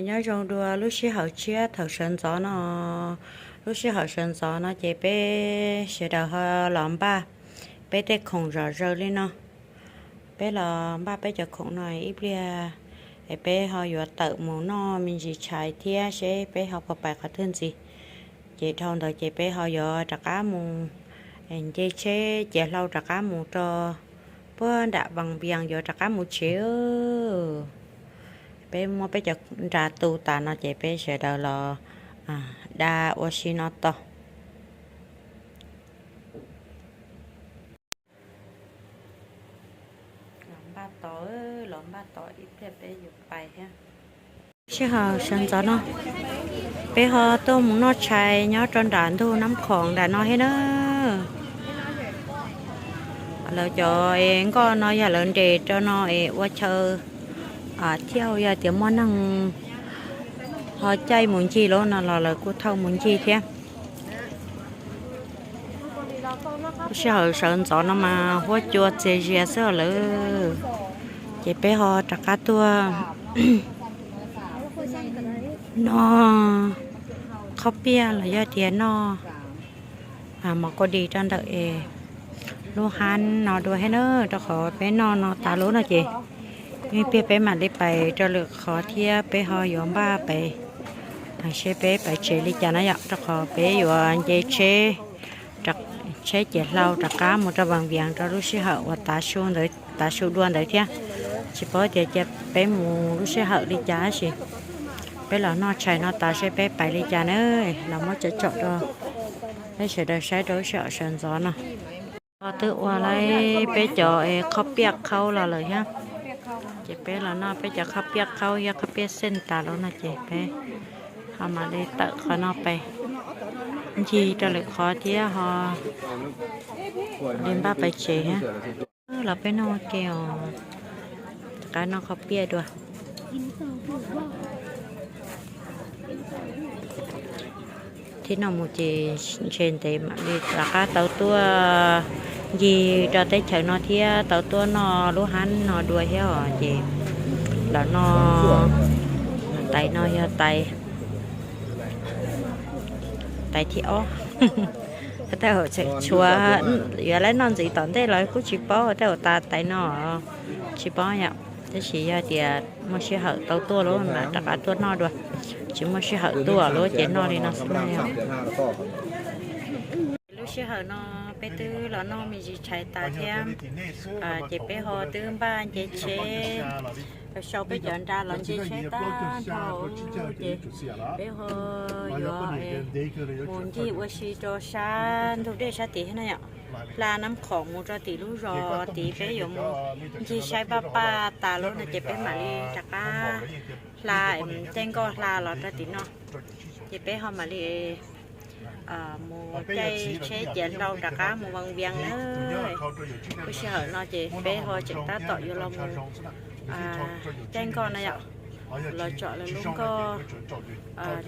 Nyob zoo dua lub sij hawm tshiab thaum sawv ntxov no. Lub sij hawm sawv ntxov no ces peb sawv daws ho los npaj peb tej khoom zom zaws li no. Peb los npaj peb cov khoom no ib pliag es peb ho yuav tawm mus noj me ntsis tshais thiab seb peb ho puas pais qhov twg ntxiv. Ces dhau ntawd ces peb ho yuav rov qab mus nce tsheb ciav hlau rov qab mus rau puag nram Vaj Vias yuav rov qab mus tsev. Peb muab peb cov nra tu tas no ces peb sawv daws los da ua si no tos. Los npaj tos, los npaj tos ib pliag peb yuav pais thiab. Sij hawm sawv ntxov no peb ho tuaj mus noj tshais nyob rau nram ntug Nab Khoom nram no thiab na. Lawv cov nkoj no yog lawv nres rau no es ua chaw thiab, yog tias muaj neeg ho caij mus ncig lawm no los lawv kuj thauj mus ncig thiab. Lub sij hawm sawv ntxov no mas huab cua txias zias xwb lawm. Ces peb ho rov qab tuaj noj qhob piaj los yog tias noj mov kua dis rau ntawm es lub hab no dua thiab na, rau qhov peb noj no tas lawm no ces ib pliag peb mam li pais rau lwm qhov thiab peb ho yuav npaj pais seb peb pais tsev li cas na yom, rau qhov peb yuav nce tsheb, tsheb ciav hlau rov qab mus rau Vaj Vias rau lub sij hawm uas tav su ntawd, tav su dua ntawd thiab. Tsis paub tias cia peb mus lub sij hawm li cas tab sis peb los noj tshais no tas seb peb pais li cas na, los muab tsom tsom rau peb sawv daws saib rau lub sij hawm sawv ntxov no. Twb ua lawm peb cov qhob piaj qhaub los lawm thiab. Ces peb los noj peb cov qhob piaj qhaub thiab qhob piaj xeej tas lawm no ces peb ho mam li tawm qhov no pais ncig rau lwm qhov thiab ho li npaj pais tsev thiab. Los peb noj ua ke os, rov qab noj qhob piaj dua. Thiab no mus ces ntshe ntev mam li rov qab tau tuaj ncig rau teb chaws no thiab tau tuaj noj lub hab no dua thiab os. Ces los no tais no yog tais, tais thib ob. Tej zaum tseem tshuav, yuav lawv noj ntxiv tom ntej los kuj tsis paub, tej zaum tas tais no tsis paub yom. Tab sis yog tias muaj sij hawm tau tuaj lawm mam rov qab tuaj noj dua, tsis muaj sij hawm tuaj lawm ces noj li no xwb na yom. Lub sij hawm no peb twb los noj me ntsis tshais tas thiab, ces peb ho twb npaj nce tsheb, sau peb cov nra los nce tsheb tag nrho ces peb ho yuav mus ncig ua si rau sab ntug dej sab tid thiab na yom. Hla Nab Khoom mus rau tim lub zos tid peb yuav mus ncig saib paj paj tas lawm no ces peb mam li rov qab hla, caij nkoj hla los rau tim no. Ces peb ho mam li mus caij tsheb ciav hlau rov qab mus Vaj Vias na. Lub sij hawm no ces peb ho tseem tab tom yuav los mus caij nkoj na yom, los tsom lawv lub nkoj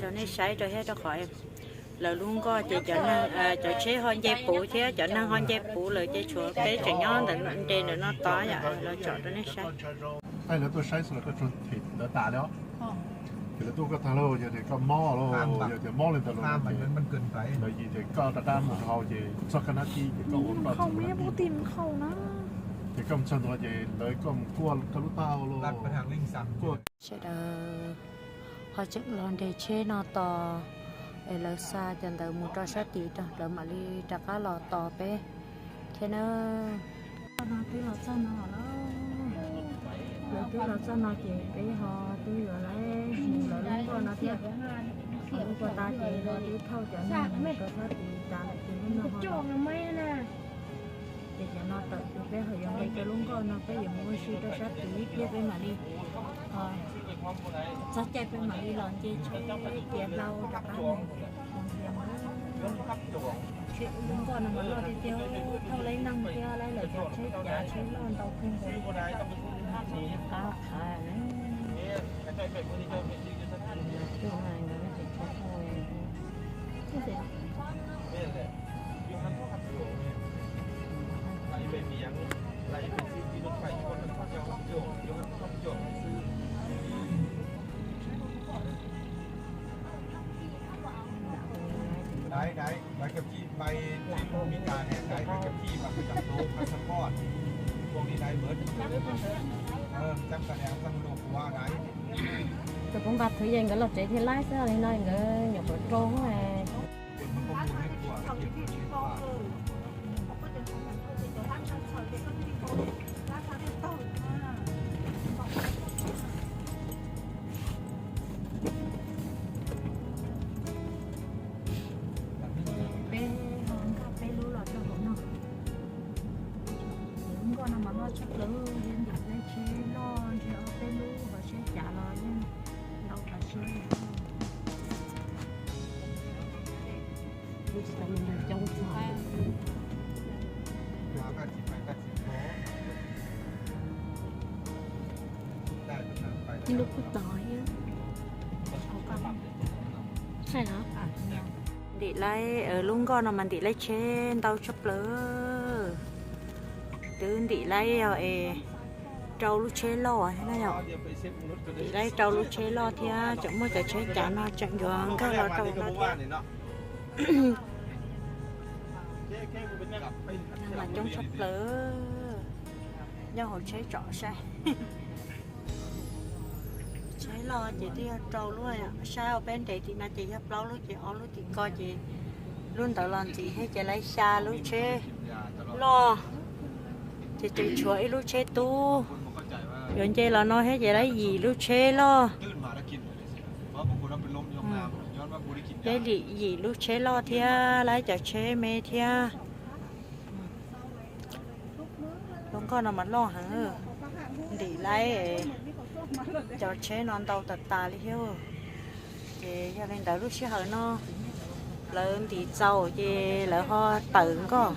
rau nej saib rau thiab, rau qhov lawv lub nkoj ces cov tsheb ho nce puv thiab cov neeg ho nce puv lawm ces tshuav peb tseem nyob ntawm nres ntawm no tod yom, los tsom rau nej saib. Tej lawv tuaj saib xwb los koj tsuas them lawv tas li os. Ces lawv tuaj koj tag lauj, yog tias koj mob lauj, yog tias mob li ntawd lauj, lawv yim tias koj rov qab mus rau hauv ces txog koj nab tib ces koj ua koj txog nab tib. Ces koj mus txog ntua ces lawv koj mus kuaj koj lub taub hau lauj. Sawv daws ho tseem los nres tsheb no tos es lawv xa cov ntawd mus rau sab tid rau lawv mam li rov qab los tos peb thiab na. No twb los txog no lawm, lawv twb los txog no ces peb ho twb yuav lawv mus lawv lub nkoj no thiab. Lub nkoj tas ces ho twb thauj cov neeg mus rau sab tid tas lawm ces hnub no ho ces cov no tawm ces peb ho yuav nqis rau lub nkoj no peb yuav mus ua si rau sab tid ib pliag peb mam li txog caij peb mam li los nce tsheb ciav hlau rov qab mus. Lub nkoj no mas loj tiag tiag, thauj lawv neeg thiab lawv cov tsheb cav tsheb loj ntau kawg nkaus li. Qab qhav na. Tus kuv nqa thwv yeej nkawd los tsev thiaj laib xwb, li no nkawd nyuam qhuav rau. Peb ho nkag peb lub los rau hauv no. Lub nkoj no mas loj tshaj plaws, yeej ntim laib tsheb loj ntshe ob peb lub, hos tsheb cav los yeej ntau tas siab. Ib lub kuj tod thiab. Ntim laib, lub nkoj no mas ntim laib tsheb ntau tshaj plaws. Twb ntim laib yog es rau lub tsheb loj thiab na yom. Ntim laib rau lub tsheb loj thiab tseem muaj cov tsheb cav no tseem yuav nkag los rau no thiab. Neeg mas coob tshaj plaws, nyob hauv tsheb tsom saib. Tsheb loj ces twb yog rau lub, saib ua peb nres tim no ces yog plaub lub ces ob lub tim ko ces lub ntawd los ntxiv thiab ces lawv xya lub tsheb loj, ces tseem tshuav ib lub tsheb tub yuav nce los no thiab ces lawv yim lub tsheb loj. Lawv li yim lub tsheb loj thiab lawv cov tsheb me thiab. Lub nkoj no mas loj heev, ntim laib cov tsheb no ntau tas tas li thiab. Ces yog li ntawd lub sij hawm no lawv ntim txaus ces lawv ho tawm nkoj.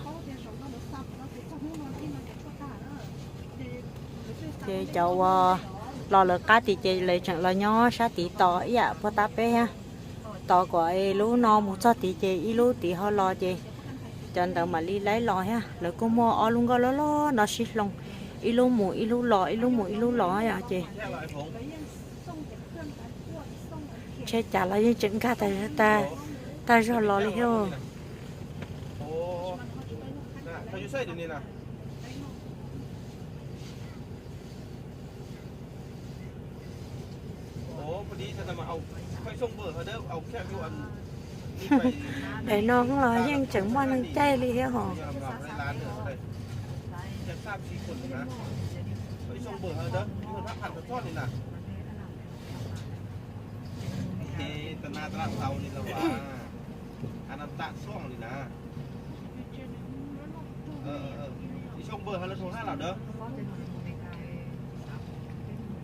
Ces cov uas los lawv qab tid ces lawv tseem los nyob sab tid tos ib yam puag ta peb thiab. Tos kom lub no mus txog tid ces ib lub tid ho los ces cov ntawd mam li laib los thiab. Lawv kuj muaj ob lub nkoj loj loj no sib hloov, ib lub mus ib lub los, ib lub mus ib lub los yom ces tsheb cav los yeej tseem nkag tag zog los li thiab. Daim no los yeej tseem muaj neeg caij li thiab hos.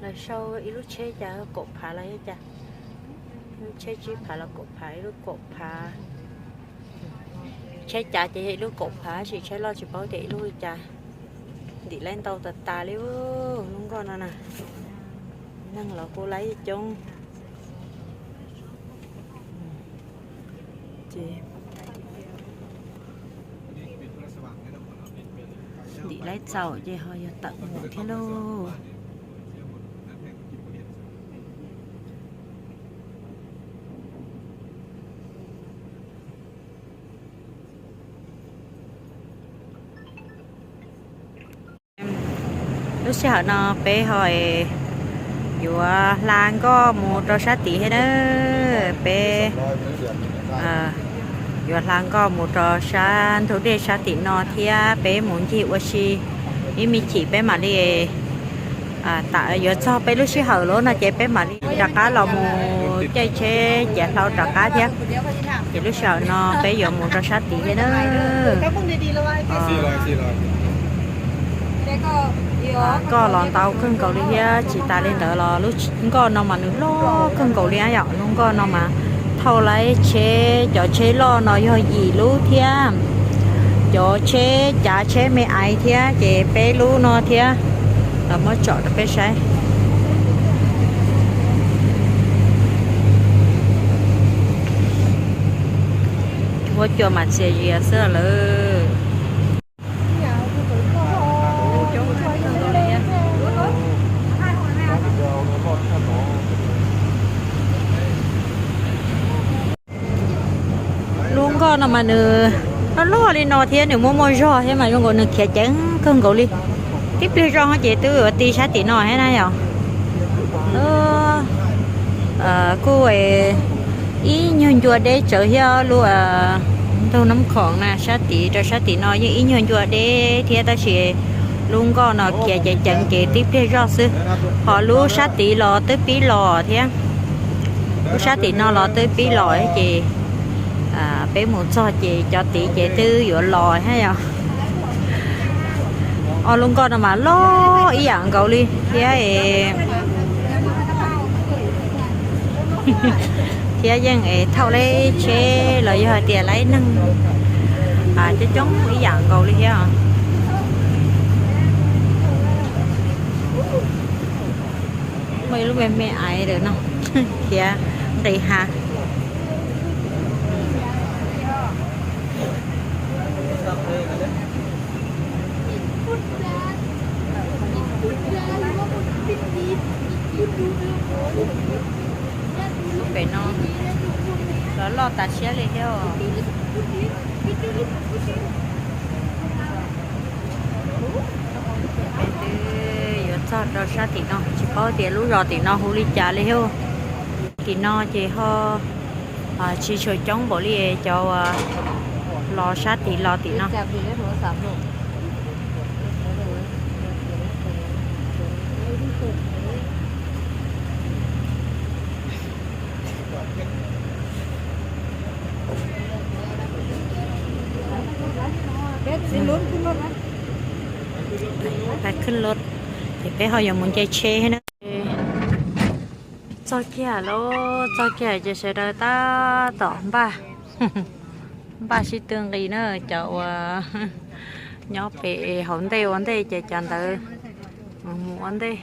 Lawv sau ib lub tsheb cas kaum phav los cas, lub tsheb tsib phav los kaum phav, ib lub kaum phav. Tsheb cav ces yog ib lub kaum phav, tab sis tsheb loj tsis paub tias ib lub li cas. Ntim laib ntau tas tas li lub nkoj no na. Neeg los kuj laib coob. Ces ntim laib txaus ces ho yog tawm mus thiab lauj. Lub sij hawm no peb ho yuav hla nkoj mus rau sab tid thiab na. Peb yuav hla nkoj mus rau sab ntug dej sab tim no thiab peb mus ncig ua si ib me chim peb mam li, yuav txog peb lub sij hawm lawm no ces peb mam li rov qab los mus caij tsheb cav hlau rov qab thiab. Ces lub sij hawm no peb yuav mus rau sab tid thiab na. Nkoj los ntau kawg nkaus li thiab, tsis tas li ntawd los lub nkoj no mas nws loj kawg nkaus li yom. Lub nkoj no mas thauj laib tsheb, cov tsheb loj no yog yim lub thiab, cov tsheb cav tsheb me aiv thiab ces peb lub no thiab. Los muab tsom rau peb saib. Huab cua mas txias zias xwb lawm. Lub nkoj no mas nws loj loj li no thiab nws muaj muaj zog thiab mas zoo nkaus nws khiav ceev kawg nkaus li. Tib pliag zoj ces twb yuav ti sab tim no thiab na yom. Kuj ib nyuag ncua deb tsawv thiab lub ntug Nab Khoom na, sab tid rau sab tim no yeej ib nyuag ncua deb thiab tab sis lub nkoj no khiav ceev ceev ces tib pliag zoj xwb. Ho lub sab tid los twb pib los thiab, lub sab tim no los twb pib los ces peb mus txog ces cov tid ces twb yuav los thiab yom. Ob lub nkoj no mas loj ib yam nkaus li thiab, thiab yeej es thauj laib tsheb los yog hais tias laib neeg coob coob ib yam nkaus li thiab. Muaj ib lub me me aiv lawm no, khiav nqis hav. Pem no los loj tas siab li thiab. Peb twb yuav txog rau sab tim no, tsis paub tias lub zos tim no hu li cas li thiab. Tim no ces ho tsis tshua coob npaum li cov los sab tid los tim no. Peb khwb lub, ces peb ho yuav mus nce tsheb na. Txog kiag lawm, txog kiag ces sawv daws tab tom npaj, npaj sib tw nqis na. Cov uas nyob pem hauv ntej ua ntej ces cov ntawd mus ua ntej.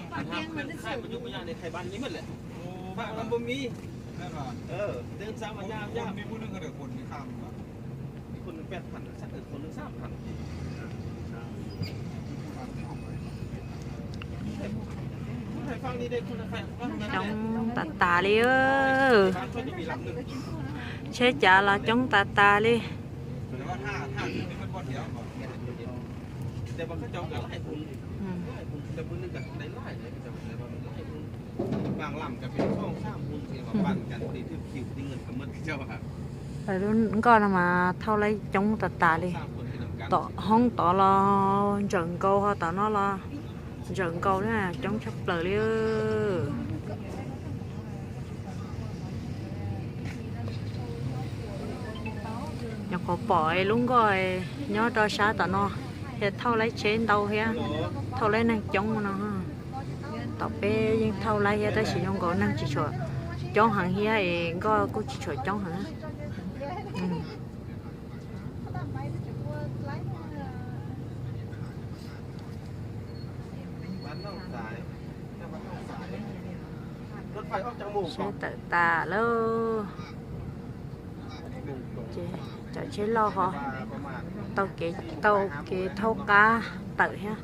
Coob tas tas li. Tsheb cav los coob tas tas li. Lub nkoj no mas thauj laib coob tas tas li. Tom hoob tod los ntsawm nkaus, ho tom no los ntsawm nkaus na, coob tshaj plaws li. Nyuam qhuav pom lub nkoj nyob rau sab tom no, ces thauj laib tsheb ntau thiab, thauj laib neeg coob no. Tom peb yeej thauj laib thiab tab sis zoo nkaus neeg tsis tshua coob heev thiab es nkoj kuj tsis tshua coob heev. Sab tawm tas lawm. Ces cov tsheb loj ho tau kev, tau kev thaub qab tawm thiab.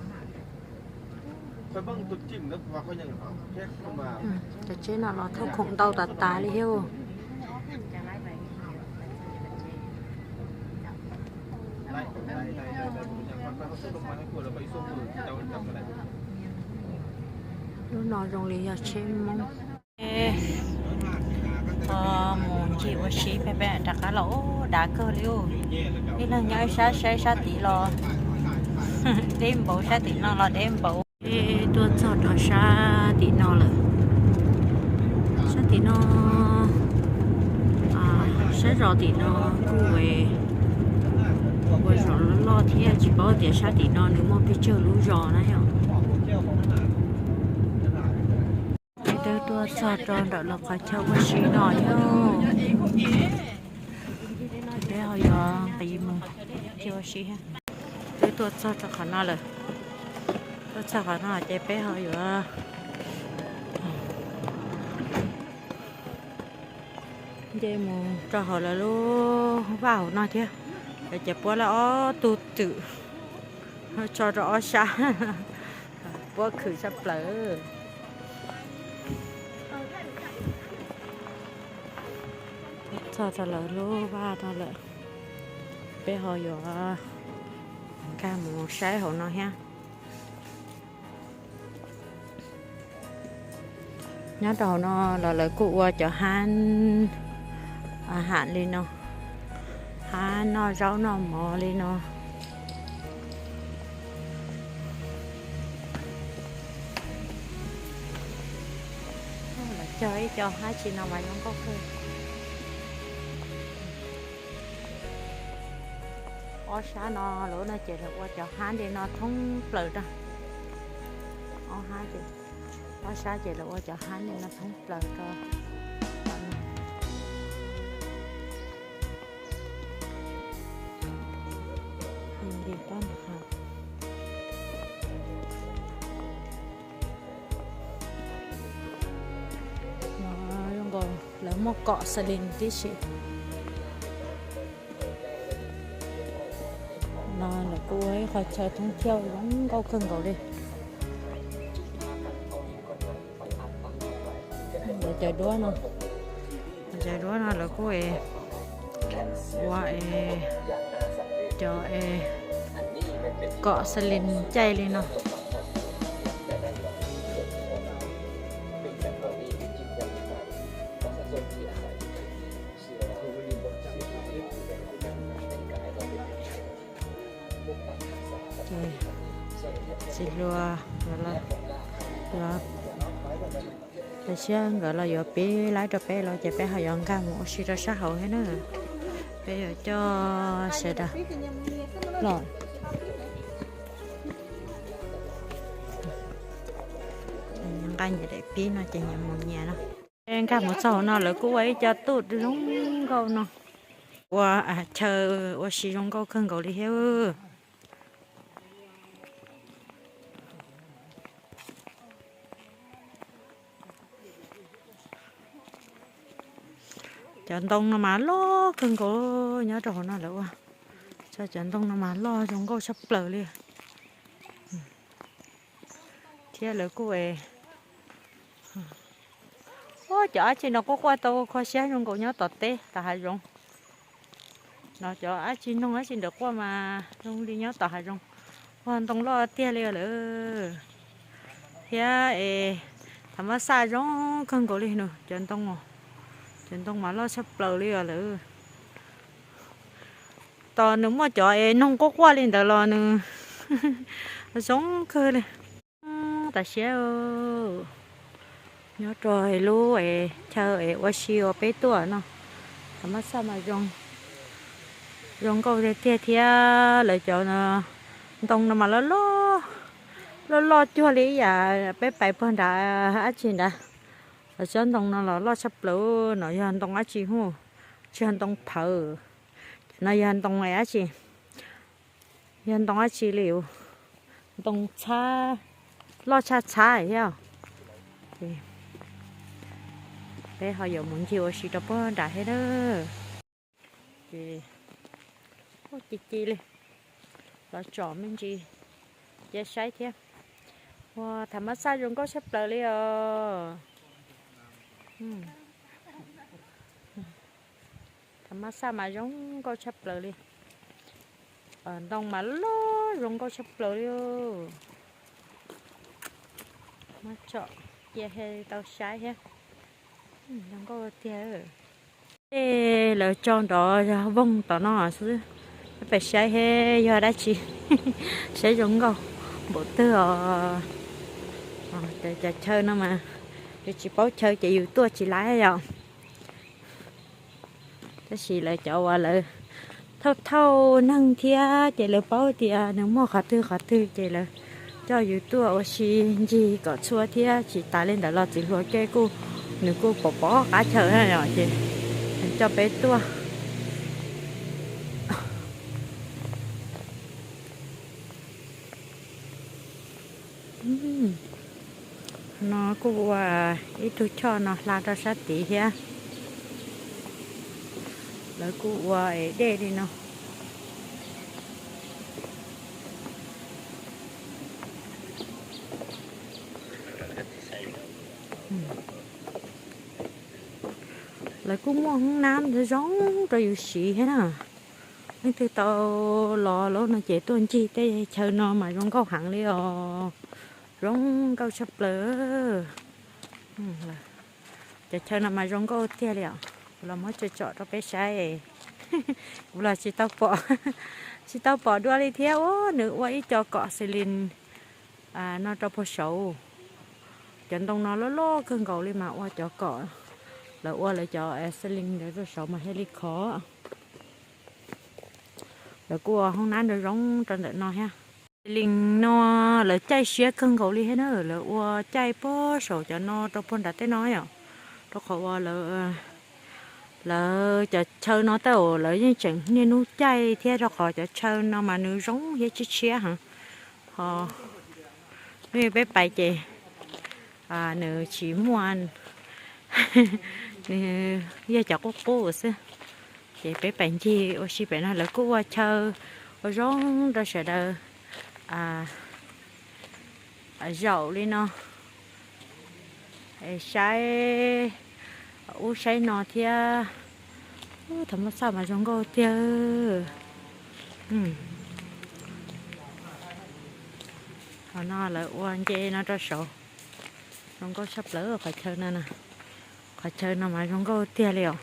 Cov tsheb no los thauj khoom ntau tas tas li thiab. Lub no zoo li yog tsheb Hmoob. Mus ncig ua si peb peb rov qab los, dav kawg li. Ib leeg nyob ib sab saib sab tid los deb npaum, sab tim no los deb npaum. Peb tuaj txog rau sab tim no lawm. Sab tim no, sab zos tim no kuj ua zos loj loj thiab, tsis paub tias sab tim no nws muaj pes tsawg lub zos na yom. Peb twb tuaj txog rau ntawm lawv qhov chaw ua si no thiab. Peb ho yuav nqis mus ua si. Twb tuaj txog rau qhov no lawm. Tuaj txog qhov no ces peb ho yuav nce mus rau hauv lawv lub vaj hauv no thiab. Lawv ces puab lawv ob tug twm tso rau ob sab, puab khwm sab plaws. Txog rau lawv lub vaj no lawm, peb ho yuav nkag mus saib hauv no thiab. Nyob rau hauv no los lawv kuj ua cov hab ham li no, hab noj zaub noj mov li no. Lawv cog ib co hab tsi no mas zoo nkauj kawg. Ob sab no lawv no ces lawv ua cov hab li no thoob plaws rau. Ob hab ces, ob sab ces lawv ua cov hab li no thoob plaws rau. Lawv muaj kom xas lis tib si. No lawv kuj ua ib qho chaw thoob thiauj zoo nkauj kawg nkaus li. Lawv cov duab no, cov duab no lawv kuj ua cov kom xas lis caij li no. Txiv hluas, tam sim nkawd los yuav pib laib rau peb los ces peb ho yuav nkag mus ua si rau sab hauv thiab na. Peb yuav coj sawv daws los nqa nyias daim pib no ces nyias mus nyias no. Nkag mus txog hauv no lawv kuj ua ib co tuj zoo nkauj no. Ua chaw ua si zoo nkauj kawg nkaus li thiab. Cov ntoo no mas loj kawg nkaus, nyob rau hauv no lawv ua, cov ntoo no mas loj zoo nkauj tshaj plaws li. Thiab lawv kuj, cov dab tsi no quaj quaj tau kho siab zoo nkaus nyob tom teb tom hav zoov. No cov dab tsi noog dab tsi ntawd quaj mas zoo li nyob tom hav zoov. Ua ntoo loj tiag li lawm. Thiab es thav mab xaj zoo kawg nkaus li no, cov ntoo, cov ntoo mas loj tshaj plaws li os lawm. Tos nws muaj cov es noog quaj quaj li ntawd los nws zoo kawg li. Tam sim nyob rau lub chaw es ua si uas peb tuaj no, thav mab xaj mas zoo nkauj tiag tiag thiab lawv cov ntoo no mas loj loj cuag li ib yam peb pais puag nrad dab tsi nrad. Lawv tsob ntoo no los loj tshaj plaws no, yog ntoo dab tsi hu, tsis yog ntoo phawv, no yog ntoo dab tsi, yog ntoo dab tsi li, ntoo txhab, loj tshaj txhab thiab. Peb ho yuav mus ncig ua si rau puag nrad thiab na. Ces ci ci li, los tsom me ntsis cia saib thiab. Ua thav mab xaj zoo nkauj tshaj plaws li os. Thav mab xaj mas zoo nkauj tshaj plaws li. Ntoo mas loj zoo nkauj tshaj plaws li. Muab tsom cia thiaj tau saib thiab. Zoo nkauj tiag. Tej lawv tso nrov yog voog tom no xwb, peb saib thiab yog dab tsi. Saib zoo nkauj npaum twg os. Cov chaw no mas yus tsis paub chaw ces yus tuaj tsis laib yom. Tab sis lawv cov uas lawv thauj thauj neeg thiab ces lawv paub tias nws muaj qhov twg qhov twg ces lawv coj yus tuaj ua si ncig kom txhua thiab. Tsis tas li ntawd los txiv hluas kej kuj, nws kuj pom pom qab chaw na yom, ces nws coj peb tuaj. No kuj ua ib tug choj no hla rau sab tid thiab. Lawv kuj ua es dej li no. Lawv kuj muaj hoob nab zoo rau yus siv thiab na. Leej twg tau los lawm no ces tuaj ncig tej chaw no mas zoo nkauj heev li os. Zoo nkauj tshaj plaws. Cov chaw no mas zoo nkauj tiag li os. Kuv los muab tsom tsom rau peb saib. Kuv los tsis tau pom, tsis tau pom dua li thiab. Ua nws ua ib co kom xi lin no rau puag saud. Cov ntoo no loj loj kawg nkaus li mas ua cov kom, lawv ua lawv cov xi lin ntawd rau saud mas thiaj li khov. Lawv kuj ua hoob nab nrog zoo rau ntawm no thiab. Xi lin no lawv caij siab kawg nkaus li thiab na, lawv ua caij puag saum cov no rau puag nram tej no yom. Rau qhov uas lawv, lawv cov chaw no tej zaum lawv yeej tseem niaj hnub caij thiab, rau qhov cov chaw no mas nws zoo thiab tshiab tshiab heev. Ho peb pais ces nws tsis muaj, nws yog cov qub qub xwb. Ces peb pais ncig ua si pem no lawv kuj ua chaw ua zoo rau sawv daws zaum li no, saib ub saib no thiab. Thaum muaj xaj mas zoo nkauj tiag. Qhov no lawv ua nce no rau saud, zoo nkauj tshaj plaws qhov chaw no. Qhov chaw no mas zoo nkauj tiag li os.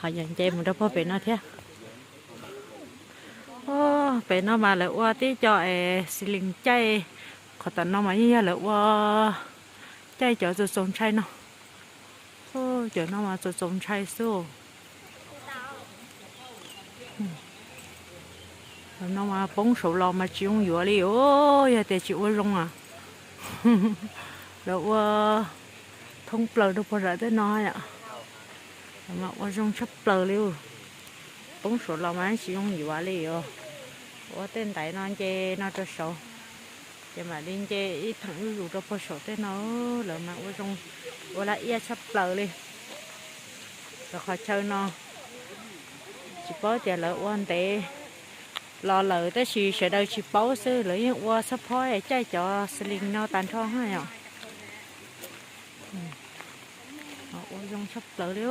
Ho yog nce mus rau puag pem no thiab. Pem no mas lawv ua tib co es xi lin caij, qhov tom no mas yeej yog lawv ua caij cov txaus txaus ntshai no. Cov no mas txaus txaus ntshai xwb. Cov no mas poob saud los mas tsis zoo yuav li os, yog tias tsis ua zoo a. Lawv ua thoob plaws rau puag nram tej no yom. Lawv mas ua zoo tshaj plaws li. Poob saud los mas tsis zoo yuav li os. Ua tej ntaiv no nce no rau saud, ces mam li nce ib theem zuj zus rau puag saum tej no. Lawv mas ua zoo, ua laj iab tshaj plaws li. Lawv qhov chaw no tsis paub tias lawv ua ntev los lawm tab sis sawv daws tsis paub xwb, lawv yeej ua xab phob caij cov xi lin no tag nrho yom. Ua zoo tshaj plaws li.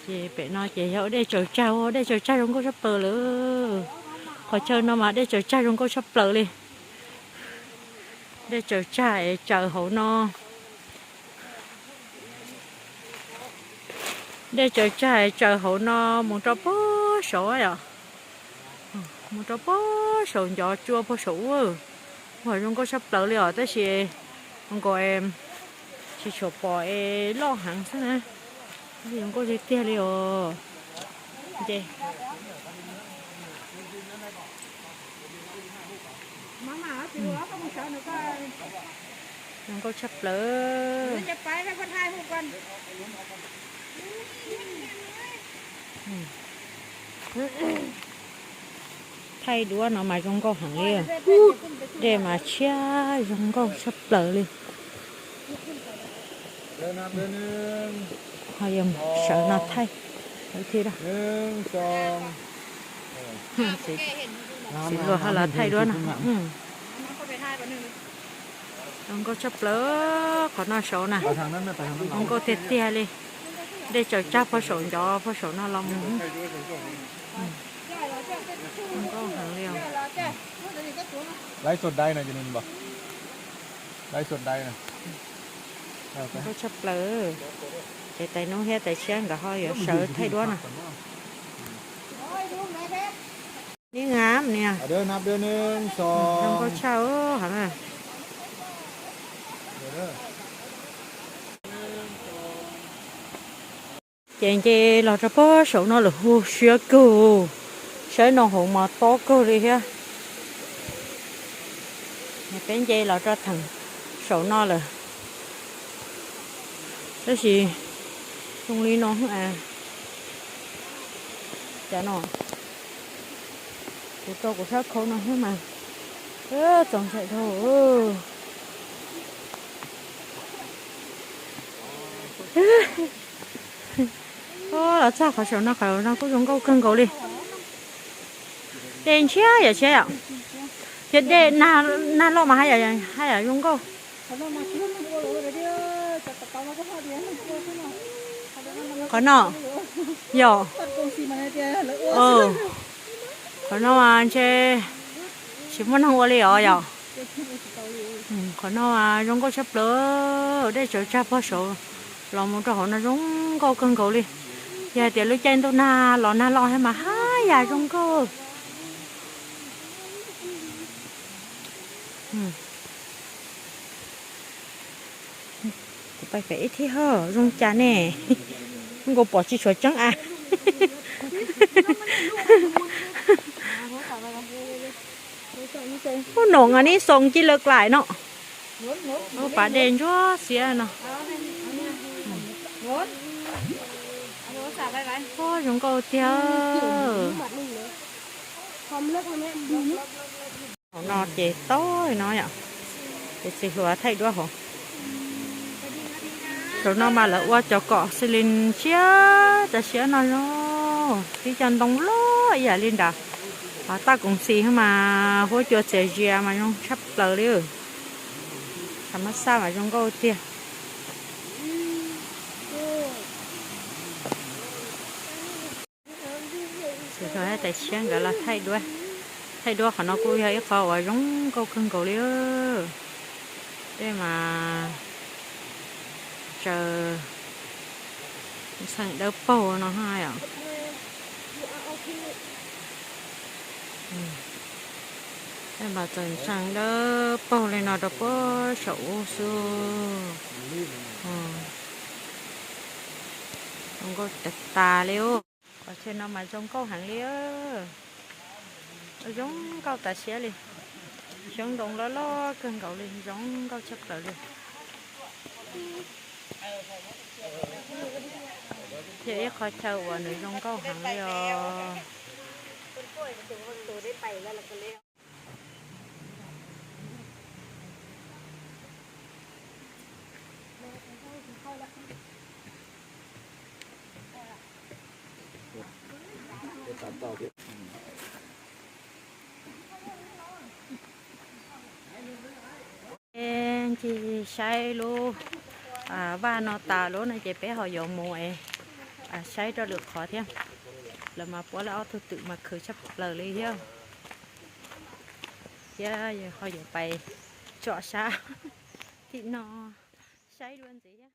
Ces pem no ces yog dej tsaws tsag, dej tsaws tsag zoo nkauj tshaj plaws lawm. Qhov chaw no mas dej tsaws tsag zoo nkauj tshaj plaws li. Dej tsaws tsag es tsaws hauv no. Dej tsaws tsag es tsaws hauv no mus rau puag saud yom. Mus rau puag saum ncov tsua puag saum ub. Ua zoo nkauj tshaj plaws li os, tab sis nkaus tsis tshua pom es loj heev xwb na. Zoo nkauj tiag tiag li os. Nce. Zoo nkauj tshaj plaws. Thaij duab no mas zoo nkauj heev li. Dej mas tshiab zoo nkauj tshaj plaws li. Ho yog sawv no thaij thiab. Txiv hluas ho los thaij duab no. Zoo nkauj tshaj plaws qhov no saud na. Zoo nkauj tiag tiag li. Dej tsaws tsag puag saum ncov puag saum no los mus. Zoo nkauj heev li os. Zoo nkauj tshaj plaws. Ces tais nub thiab tais tshiab nkawd ho yuav sawv thaij duab no. Neb ngam nias. Zoo nkauj tshaj. Ces nce los rau puag saum no lawm, hu siab kawg. Saib no hauv mas tob kawg li thiab. Peb nce los rau theem saum no lawm, tab sis zoo li no. Cas no kuv rau kuv sab khau no thiab mas txaus ntshai dhau. Los txog qhov saum no, qhov no kuj zoo nkauj kawg nkaus li. Dej ntshiab yam tshiab yom. Yog dej nag loj mas haj yam zoo nkauj. Qhov no. Yog, qhov no mas ntshe tsis muaj neeg ua li os yom. Qhov no mas zoo nkauj tshaj plaws, dej tsaws tsag pog saud los mus rau hauv no zoo nkauj kawg nkaus li. Yog hais tias lub caij ntuj nag los nag los thiab mas haj yam zoo nkauj. Kuv pais pem ib thib ho zoo cas ne. Zoo nkaus pom tsis tshua tseeb a. Ub, noom a neb xoos ci lawv klaim no. Ub, pas dej ntsuab xiab no. Ub, zoo nkauj tiag. Hauv no ces tau no yom, ces txiv hluas thaij duab hauv. Saum no mas lawv ua cov kom xi lin siab tas siab no, tib co ntoo loj ib yam li nrad. Ho taj koom xis mas huab cua txias zias mas zoo tshaj plaws li. Xav mas xaj mas zoo nkauj tiag. Txiv hluas thiab tais siab nkawd los thaij duab, thaij duab qhov no kuj yog ib qho uas zoo nkauj kawg nkaus li. Tej mas tsaws ntxhee dawb paug no yom. Tej mas tsaws ntxhee dawb paug li no rau puag saum ub xwb. Zoo nkauj tas tas li. Qhov chaw no mas zoo nkauj heev li. Zoo nkauj tas siab li. Xyoob ntoo loj loj kawg nkaus li, zoo nkauj tshaj plaws li. Yog ib qho chaw uas nws zoo nkauj heev li os. Ncig saib lub vaj no tas lawm no ces peb ho yuav mus es saib rau lwm qhov thiab. Lawv mas puab lawv ob tug twm mas khwv tshaj plaws li thiab. Thiab ho yuav pais tsom sab tim no saib dua ntxiv thiab.